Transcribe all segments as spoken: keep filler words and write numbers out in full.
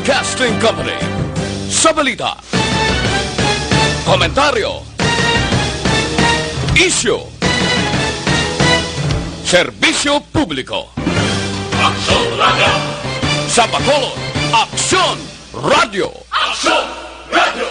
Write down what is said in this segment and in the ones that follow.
Broadcasting Company. Sa balita, komentaryo, isyu, serbisyo publiko. Aksyon Radio! Sa Bacolod, Aksyon Radio! Aksyon Radio!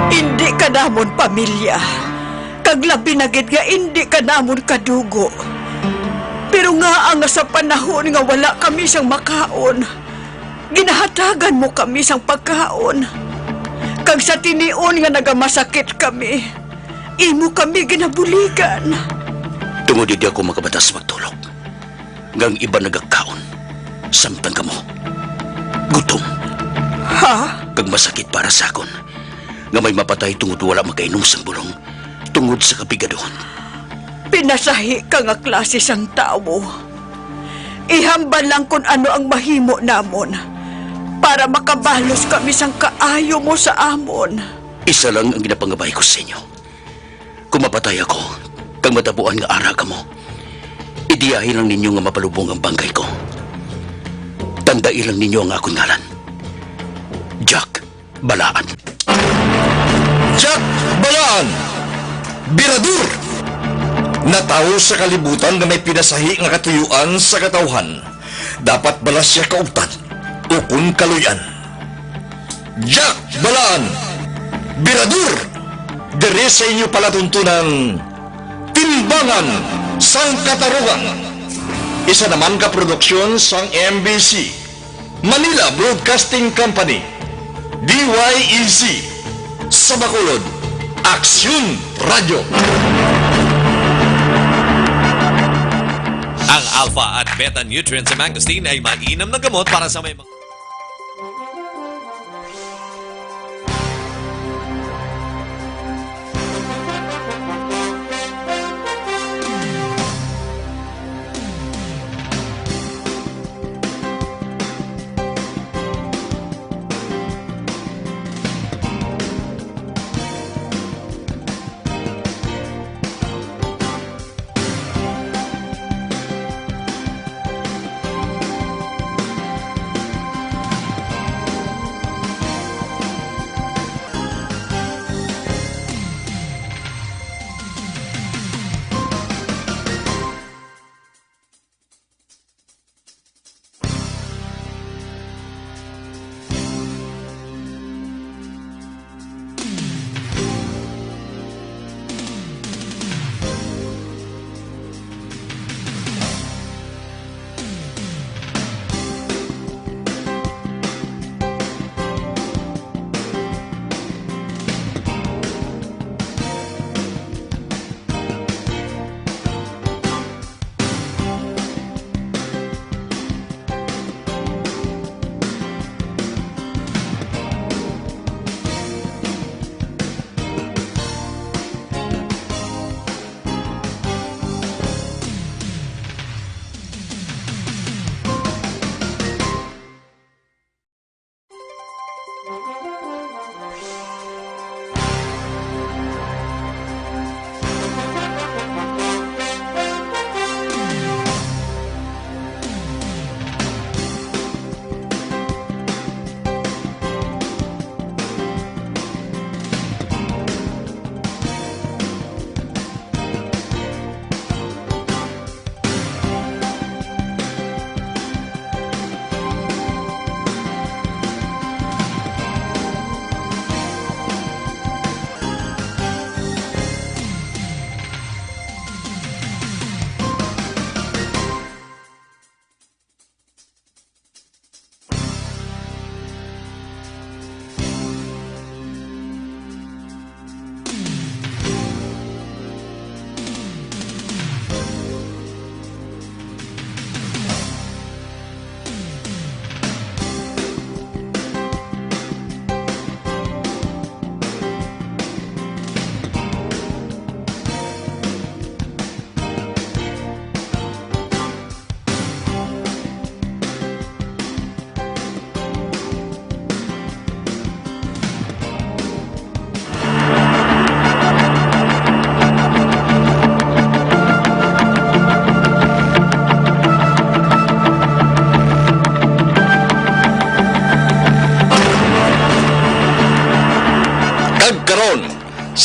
Indi ka namon pamilya, kag labi na gid nga indi ka namon kadugo. Pero ngaa nga sa panahon nga wala kami sang makaon, ginahatagan mo kami sang pagkaon, kag sa tinion nga nagamasakit kami, imo kami ginabuligan. Tungod hindi ako makabatas magtulog, nga ang iban nagakaon, samtang kamo gutom. Ha? Kag masakit para sa akon nga may mapatay tungod wala makainom sang bulong tungod sa kapigaduhon. Pinasahi ka nga klase sang tawo. Ihambal lang kon ano ang mahimo namon para makabalos kami sang kaayo mo sa amon. Isa lang ang ginapangabay ko sa inyo. Kung mapatay ako, kag matabuan nga ara kamo, idiyahi lang ninyo nga mapalubong ang banggay ko. Tandai lang ninyo ang akon ngalan, Jack Balaan. Jack Balaan, birador, natawo sa kalibutan nga may pinasahi nga katuyuan sa katawhan. Dapat bala sia kauptan ukon kaluy-an. Jack Balaan, birador, diri sa inyo palatuntunan, Timbangan sang Katarungan. Isa naman ka produksyon sang M B C, Manila Broadcasting Company, D Y E C, sa Bacolod, Aksyon Radio. Ang alpha at beta nutrients sa mangosteen ay mainam na gamot para sa may mga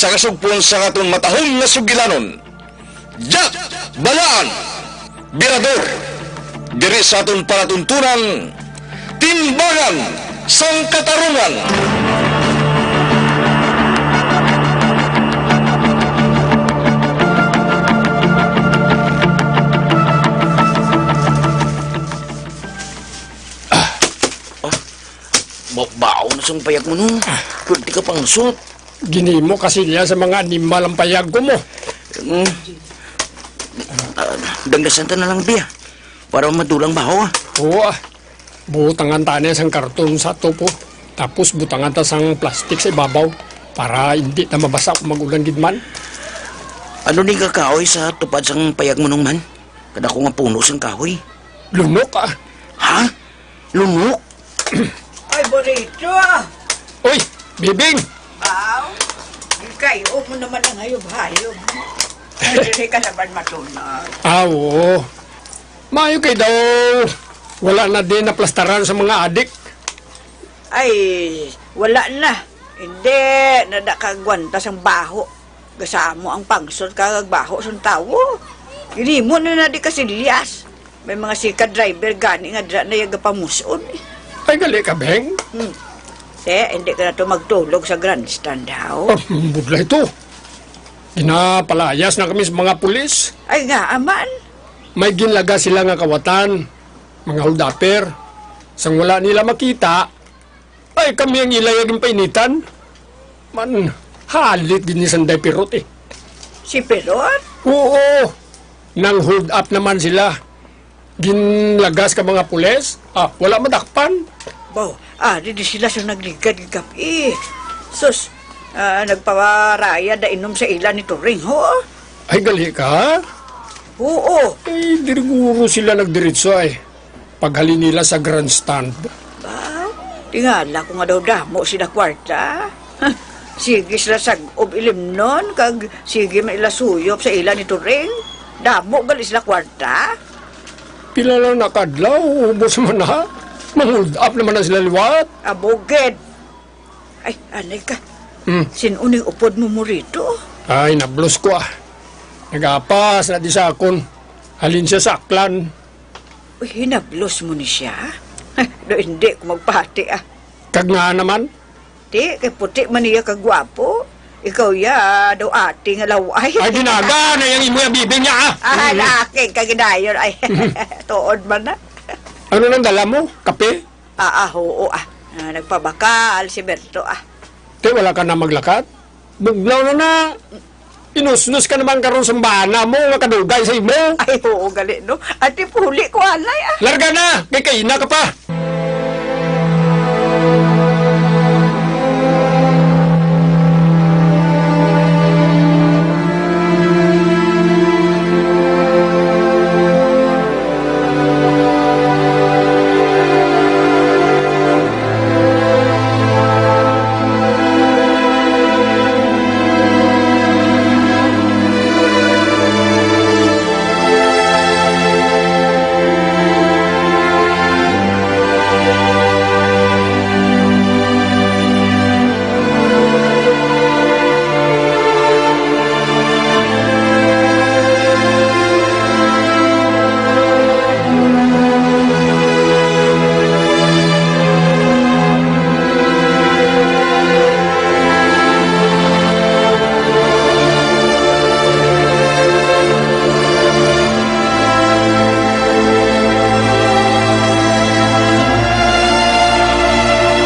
sa kasugpon sang aton matahom nga sugilanon, Jack Balaan, Birador, diri sa aton palatuntunang Timbangan sang Katarungan. Ah, oh, baw-baw na sang payag mo, no? Pwerte ka pang suot. Ginimo kasi niya sa mga animal ang payag ko mo. Mm. Ah, danggasan ta na lang, Bi, ah, para madulang baho, ah. Oo, ah. Butangan ta niya sang karton sa tupo. Tapos butangan ta sang plastic sa ibabaw para hindi na mabasa kung mag-ulan gid man. Ano ni kakaoy sa tupad sang payag mo nung man? Kadako nga puno sang kahoy. Lunok, ah. Ha? Lunok? Ay, Burrito! Uy, Bibing! Aw, ikayo mo naman ang hayop-hayop. Ay, dili ka naman matunag. Ah, oo. Maayo kay daw wala na din naplastaran sa mga adik. Ay, wala na. Hindi na nakagwanta sang baho. Gasamo ang pangsot kag baho sang tawo. Ginimo na na di kasilyas. May mga sikat driver gani nga dira na iya gapamus-on, eh. Ay, gali ka, Beng? Hmm. Te, hindi ka na to magtulog sa grandstand, daw. Ah, budlay to. Ginapalayas na kami sa mga pulis. Ay, nga, aman. May ginlaga sila nga kawatan, mga holdupper. Sang wala nila makita, ay, kami ang ila ya ginpainitan. Man, halit gid ni Sanday Pirot, eh. Si Pirot? Oo. Nang hold up naman sila. Ginlagas ka mga pulis? Ah, wala madakpan. Baw, ah, di, di sila sa nagligad gab-i. Sus, ah, nagpawaraya da inom sa ila ni Turing, ho? Ay, gali ka? Oo. Eh, diri guro sila nagdiretso ay. Paghalin nila sa grandstand. Ba, tingala ko nga daw damo sila kwarta. Sige sila sag-ob ilimnon, kag sige man ila suyop sa ila ni Turing. Damo gali sila kwarta. Pila lang na kadlaw, ubos man na. Mang-hold up naman na sila liwat. Abugid. Ay, anay ka. Hmm. Sin-o ning upod mo, Morito? Ay, nablos ko, ah. Nagapas na di sa akon. Halin siya sa Aklan. Uy, hinablos mo ni siya? Do hindi ko magpati, ah. Kag nga naman? Ti, kay puti man niya kagwapo. Ikaw ya, daw ati nga laway. Ay, binaga na yang imo yang bibing niya, ah. Ah, Mm. Laki ka ginayon, ay. Tuod man na. Ano nang dala mo? Kape? Ah, ah, oo, ah. Ah, nagpabakal si Berto, ah. Te, wala ka na maglakat? Bugnaw na na. Inusnos ka naman karon sa bana mo nga kadugay sa imo. Ay, oo, gali, no? Ate, puli ko, anay, ah. Larga na! Kay kaina ka pa!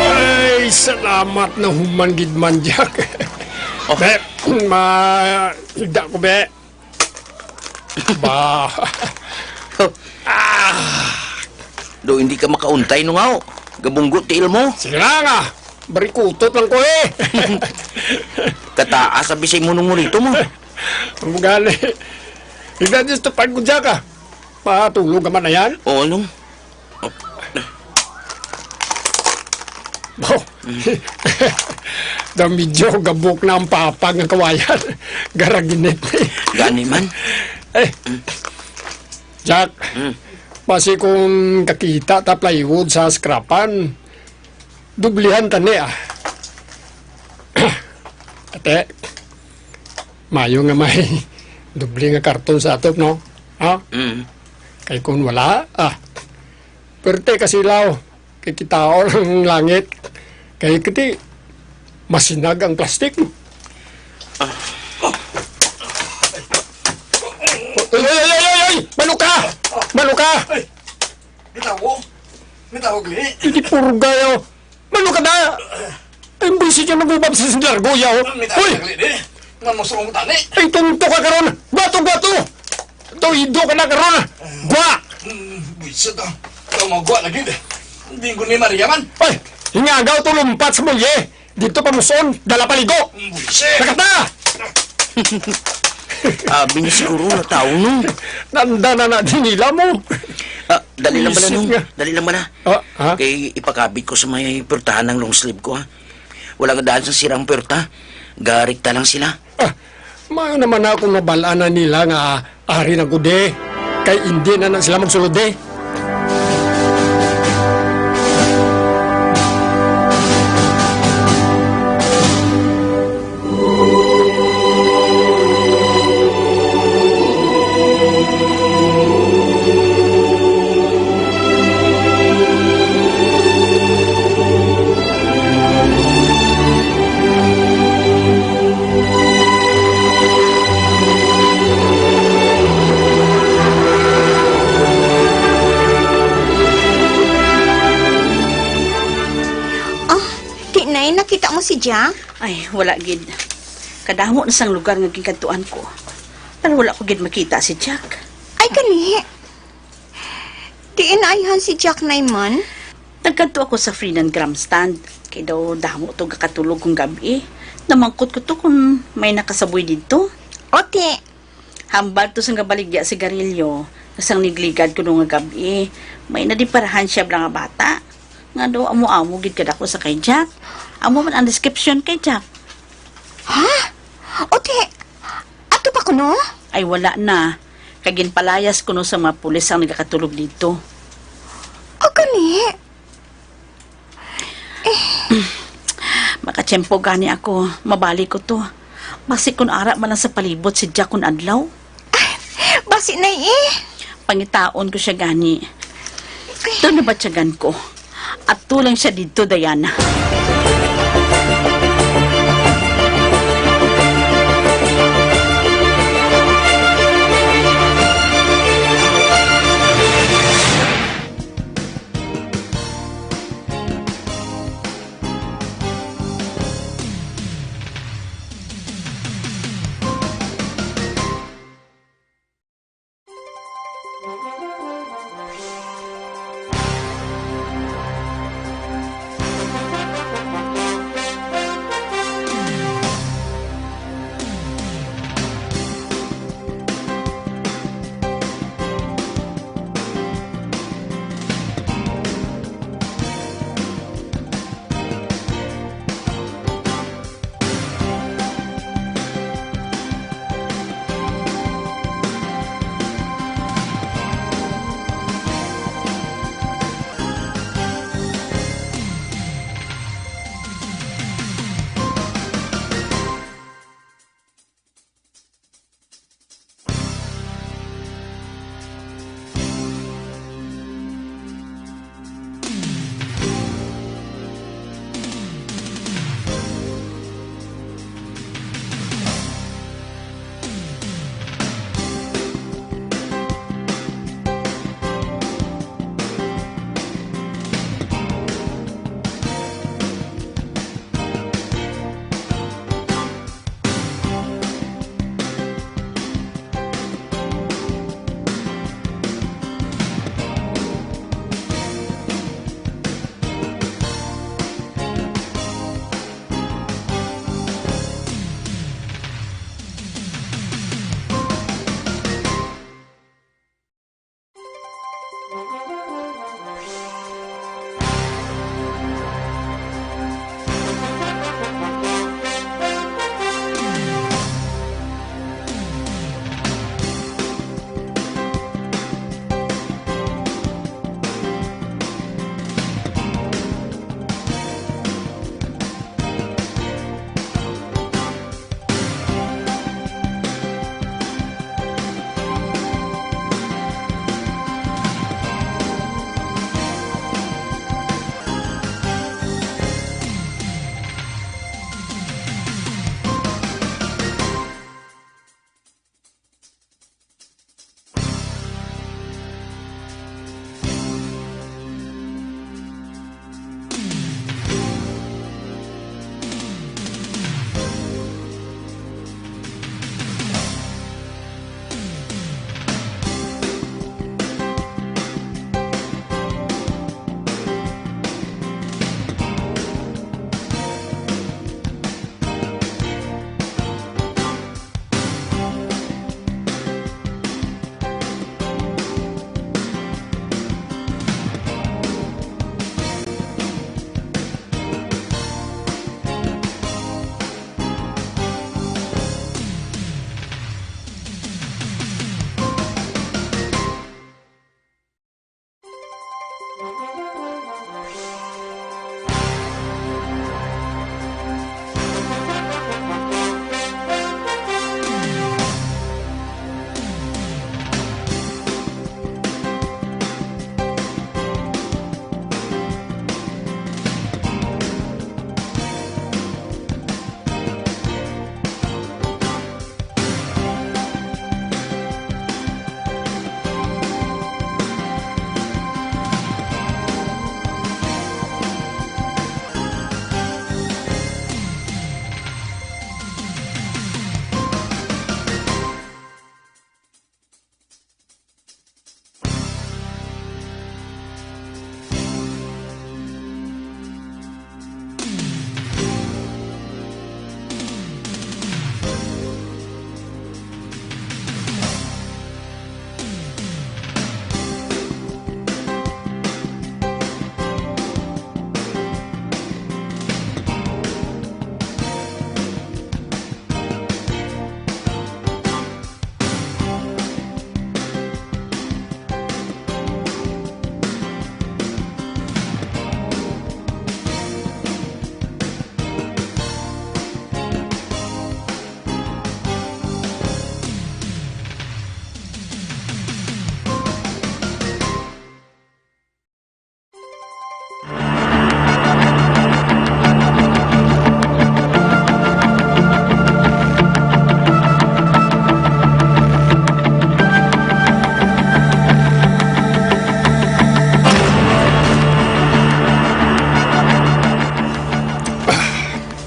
Ay, salamat na human gid man, Jack. Oh. Be, ma, higda ko, be. Ba. Ah. Do hindi ka makauntay, no, ngaw? Gabunggo tiil mo. Sige na nga. Barikutot lang ko, eh. Kataas sa bisay mo nung murito mo. Ang gani. Higda, just to pag-, Jack, ah. Patulog ka man na yan? Oo, nung. Oh. Daw medyo gabok na ang papag nga kawayan. Garaginit na eh. Gani man. Eh, Jack, Mm. basi kung kakita ta plywood sa scrapan, dublihan ta ni, ah. Ate, Mayo nga may doble nga karton sa atop, no? Ha? Mm. Kay kung wala, ah, perte ka silaw. Kay kitaon ang langit. Kay kiti, masinag ang plastik. Ah. Ay, ay, ay, ay, ay! Mano ka? Mano ka? Ay! Bitaw ko. Bitaw ko, Gli. Hindi purga, oh. Mano ka na? Ay, buwisit yung nagubab sa largo, yaw. Bitaw ko, Gli, di. Nga mo sumong tani. Ay, tunto ka karon. Gwato, gwato! Tuido ka na karon. Gwa! Hmm, buwisit, ah. Ikaw magwa lagi, di. Hindi ko ni Maria man. Ay, hingagaw to lumpat sa mulye. Dito pa muson, dala paligo. Buwisit. Lakat na! Abi niya siguro na tao, no? Nanda na na din nila mo. Ah, dali lang bala, Isip no? nga. Dali lang bala. Ah, ha? Kay ipakabit ko sa may pwertahan ng long sleeve ko, ha? Wala nga daan sa sirang pwerta. Garikta lang sila. Ah, maayo naman na kung nabalaan na nila nga ari na gud, eh. Kay hindi na na sila magsulod, eh. Ah, Tinay, nakita mo si Jack? Ay, wala gid. Kadamo na sang lugar nga ginkadtuan ko. Pero wala ko gid makita si Jack. Ay, kani. Diin ayhan si Jack, Nay, man? Nagkadto ako sa Frenan Grandstand. Kay daw damo to gakatulog kung gabi. Namangkot ko to kung may nakasaboy didto. Ote. Hambal to sang gabaligya sigarilyo, nga sang nagligad kuno nga gabi, may nadiparahan siya bala nga bata. Nga daw amo-amo gid kadako sa kay Jack. Amo man ang description kay Jack. Ha? Ote, ato pa kuno? Ay, wala na. Kay ginpalayas kuno sa mga pulis ang nagakatulog didto. O, kani? Makatiyempo gani ako, mabalik ko to. Basi kun ara man lang sa palibot si Jack kun adlaw. Basi na, eh. Pangitaon ko siya gani. Ito nabatyagan ko. Ato lang siya didto, Diana.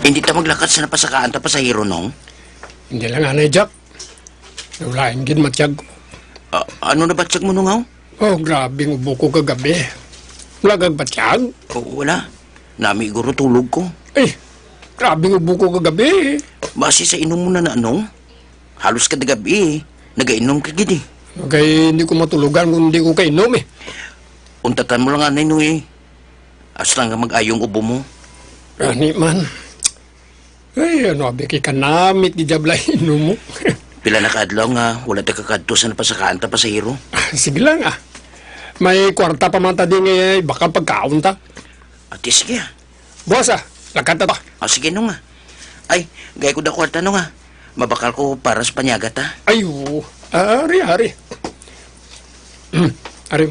Hindi ta maglakat sa napasakaan ta pasahero, Nong? Hindi lang anay, Jack. Wala gid matyag ko. Ah, ano na batyag mo, Nong, haw? Oh, grabe ang ubo ko kagabi. Wala kag batyag? Oh, wala. Nami guro tulog ko. Eh, grabe ang ubo ko kagabi. Basi sa inom mo na na, Nong? Halos kada gabi, nagainom ka gid eh. Kay hindi ko matulogan kung hindi ko kainom eh. Untatan mo lang anay, Nong, eh. Hasta nga mag-ayong ubo mo. Gani man. Ay, ano abi kay kanamit gid jabla inom mo. Pila na ka adlaw nga wala ta kakadto sa napasakaan ta pasahero? Sige lang, ah. May kwarta pa man ta di nga, eh, baka pagkaon ta. Ati, sige, ah. Buwas, ah. Lakad ta to. Ah, sige, Nong, ah. Ay, gay ko da kwarta, Nong, ah. Mabakal ko para sa panyaga ta. Ay, oo. Ah, ari, ari. Ari,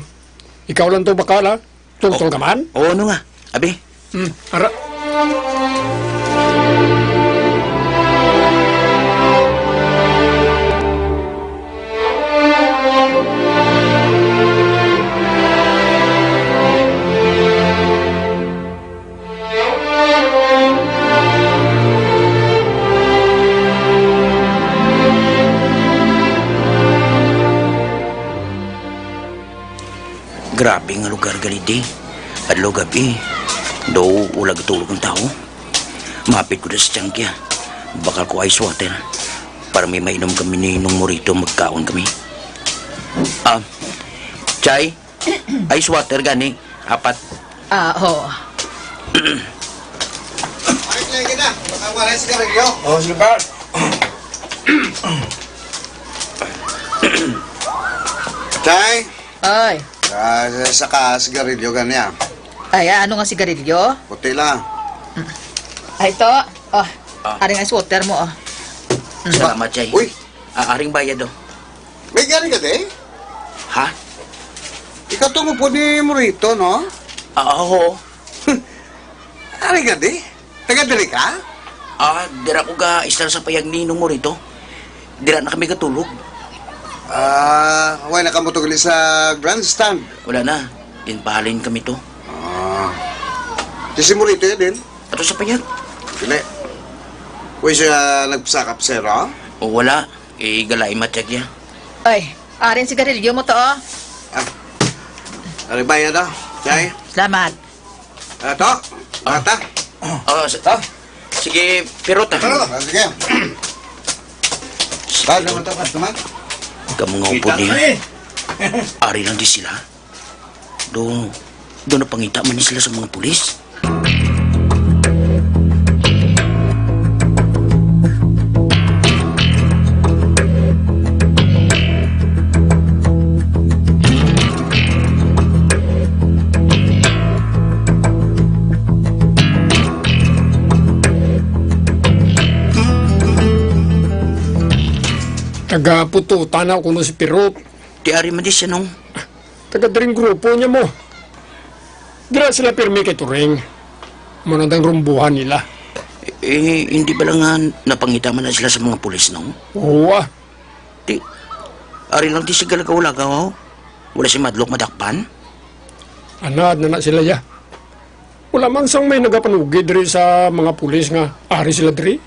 ikaw lang to bakal, ah. Tultol ka man? Oo, Nong, ah. Abi. Hmm, ara. Grabe nga lugar gali di. Adlaw gab-i, daw wala gatulog ang tawo. Mapit ko na sa tiyangke, ah. Bakal ko ice water para may mainom kami ni Nong Morito, magkaon kami. Ah, Chay, ice water gani, apat. Ah, oo. Ay, Chay, kita. Baka wala si Garillo. Oh, sige, par. Chay. Ay. Ah, sa ka sigarilyo gani, ah. Ay, ah, ano nga sigarilyo? Puti lang. Ay, to. Oh, Ah. Ari nga ice water mo, oh. Mm. Salamat, Chay. Uy. Ah, aring bayad, oh. May gani ka, de? Ha? Ikaw to mo po ni Morito, no? Ah, oo. Ari ka, de? Taga diri ka? Ah, dira ko ga-istar sa payag ni Nong Morito. Dira na kami gatulog. Ah, wala na kamo to gali sa grandstand? Wala na. Ginpahalin kami to. Ah. Di si Morito ya din? Ato sa payag. Dili. Uy, siya nagpasakap, sir, ah? O, wala. Kay galay matyag ya. Ay, arin sigarilyo mo to, oh. Ah. Ari ba yan, ah? Chay? Salamat. Ato? Ata? Oh, sa, Ah. Sige, pirot, ah. Pero, ah, sige. Ba, naman to, customer? Kamu nga Kita upod niya. na eh. Ari lang di sila. Do, do napangita man ni sila sa mga pulis. Gapututan na kuno si Pirot. Ti ari man di siya, Nong. Taga dring grupo niya mo. Dira sila pirmi kay Turing. Amo na dang rumbuhan nila. Eh, hindi ba lang nga napangita man na sila sa mga pulis, Nong? Oo, ah. Ti, ari lang ti siya galagaw-lagaw, oh. Wala siya madlok madakpan? Anad na na sila, ya. Wala man sang may nagapanugi diri sa mga pulis nga ari sila diri.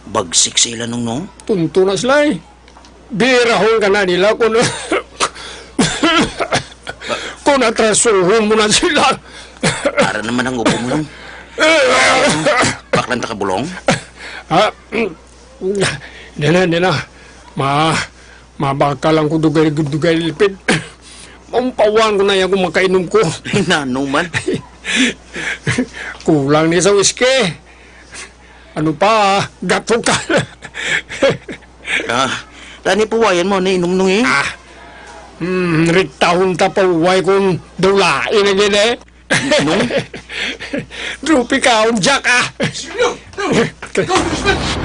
Bagsik sa ila, Nong, Nong. Tunto na sila, eh. Birahon ka na nila kung, kung atrasohon mo na sila. Para naman ang ubo mo, Nong. Baklan ta ka bulong? Ha? Di na, di na. Ma, mabaka lang ko dugay-dugay lipid. Maumpawan ko na yan kung makainom ko. Nano man? Kulang ni sa whisky. Ano pa, gato ka. Ah, tani puwayan mo ni inom nung eh. Ah, hmm, riktahon ta pa uway kung dawlain na gid eh. Nung? Drupi ka, Jack, ah.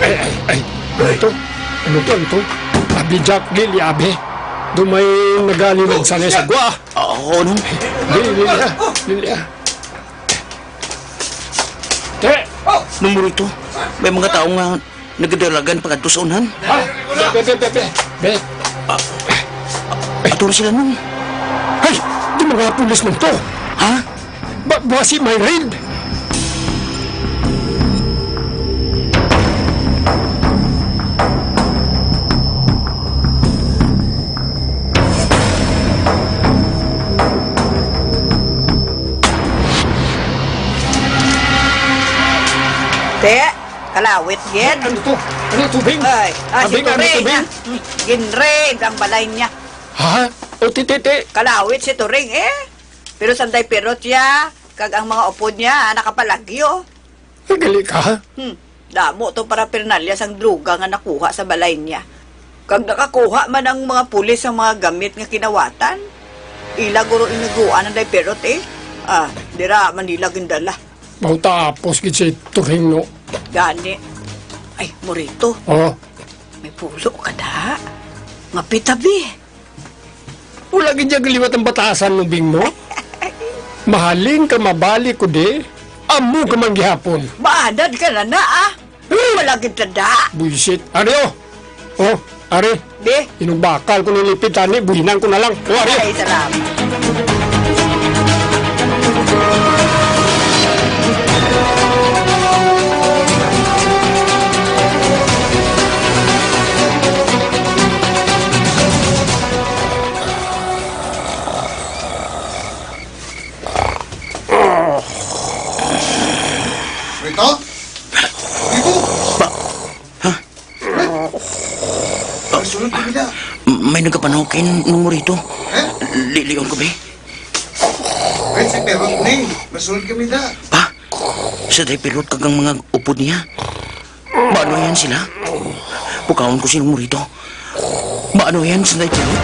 Ay, ay, ay. Ano to? Ano to? Ano to? Abi, Jack, dili, abi. Dumay nagalinag sa nesa gwa. Oo, Nung. Dili, dili, ah. Dili, ah. Te! Nung mo rito, may mga tao nga nagadalagan pangadto sa unahan. Ha? Be, be, be, be, be. Ah, ato na sila, Nung. Ay! Di mga pulis man to! Ha? Ba, basi may raid? Te, kalawit gid. Ano to? Ano to, Bing? Ay, ah, si Abing, ano to, Turing, Bing? Ah. Ginraid ang balay niya. Ha? O, ti, ti, ti. Kalawit si Turing, eh. Pero sanday pirot siya, kag ang mga upod niya, ah, nakapalagyo. Nagali ka? Hmm. Damo to paraphernalia sang droga nga nakuha sa balay niya. Kag nakakuha man ang mga pulis sang mga gamit nga kinawatan. Ila guro iniguan ang day pirot, eh. Ah, dira man nila gindala. Mautapos gid si Turing, no? Gani. Ay, Morito. Oh. May pulo ka da. Nga pitabi. Wala gid niya liwat ang batasan, no, Bing mo? Mahalin ka mabalik ko di, amo ka man gihapon. Maanad ka na na, ah. Wala gid tada. Buisit. Ari, oh. Oh, ari. Di? Inugbakal ko ng lipit, tani, buhinan ko na lang. Oh, ari. Ay, salamat. Rito? Rito? Ba? Ha? Masulod kami na. May nagapanawag kay Nung Morito. Eh? Lilion ko, be. Wait, si Perot ni. Masulod kami na. Pa? Sa day pirot kag ang mga upod niya. Maano yan sila? Pukaon ko si Nung Morito. Maano yan sa day pirot?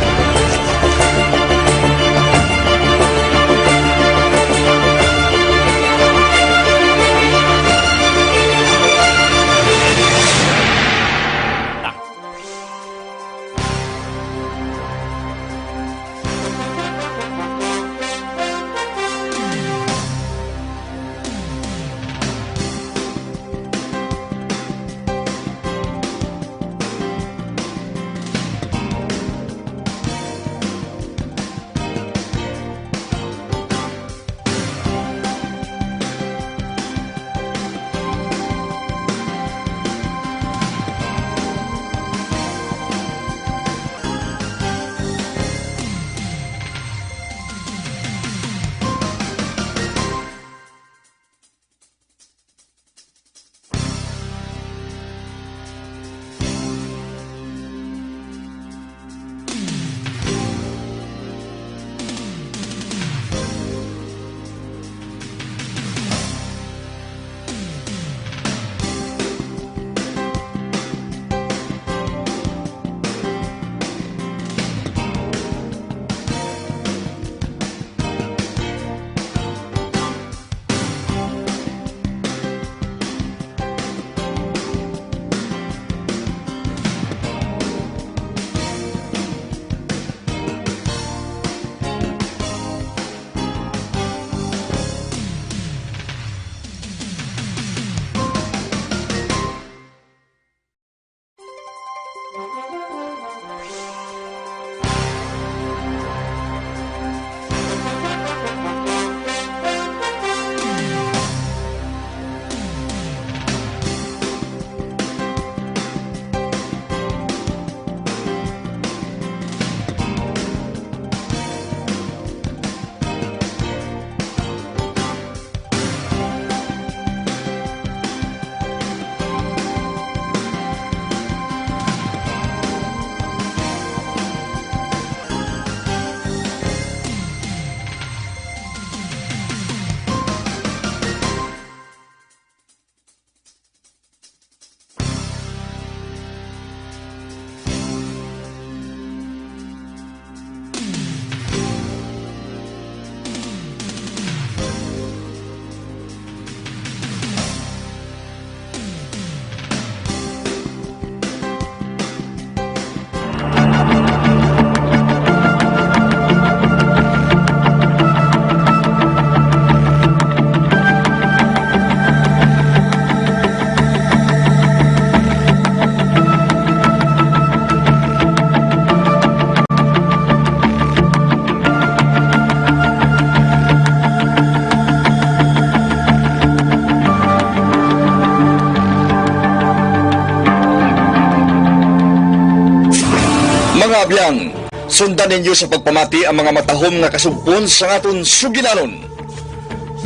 Biang, sundan ninyo sa pagpamati ang mga matahom nga kasugpon sang aton sugilanon.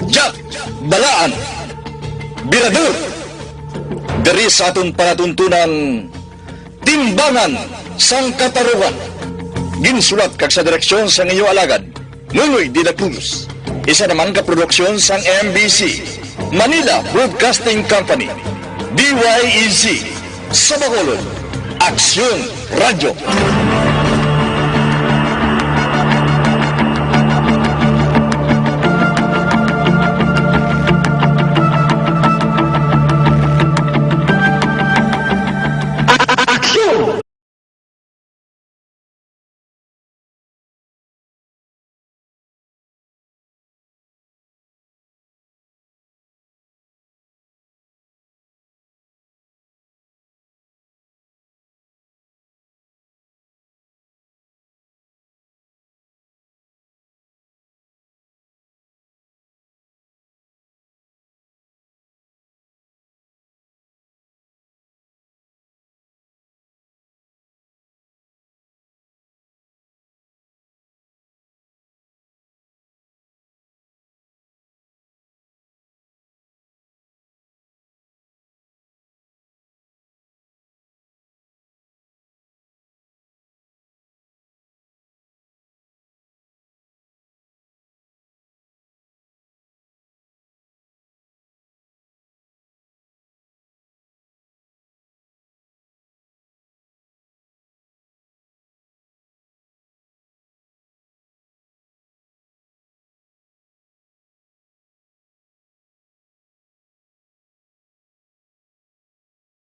Jack Balaan, Birador, diri sa aton palatuntunan, Timbangan sang Katarungan. Ginsulat kag sa direksyon sang inyo alagad, Nonoy de la Cruz. Isa naman ka produksyon sang M B C, Manila Broadcasting Company, D Y E C, sa Bacolod, Aksyon Radyo.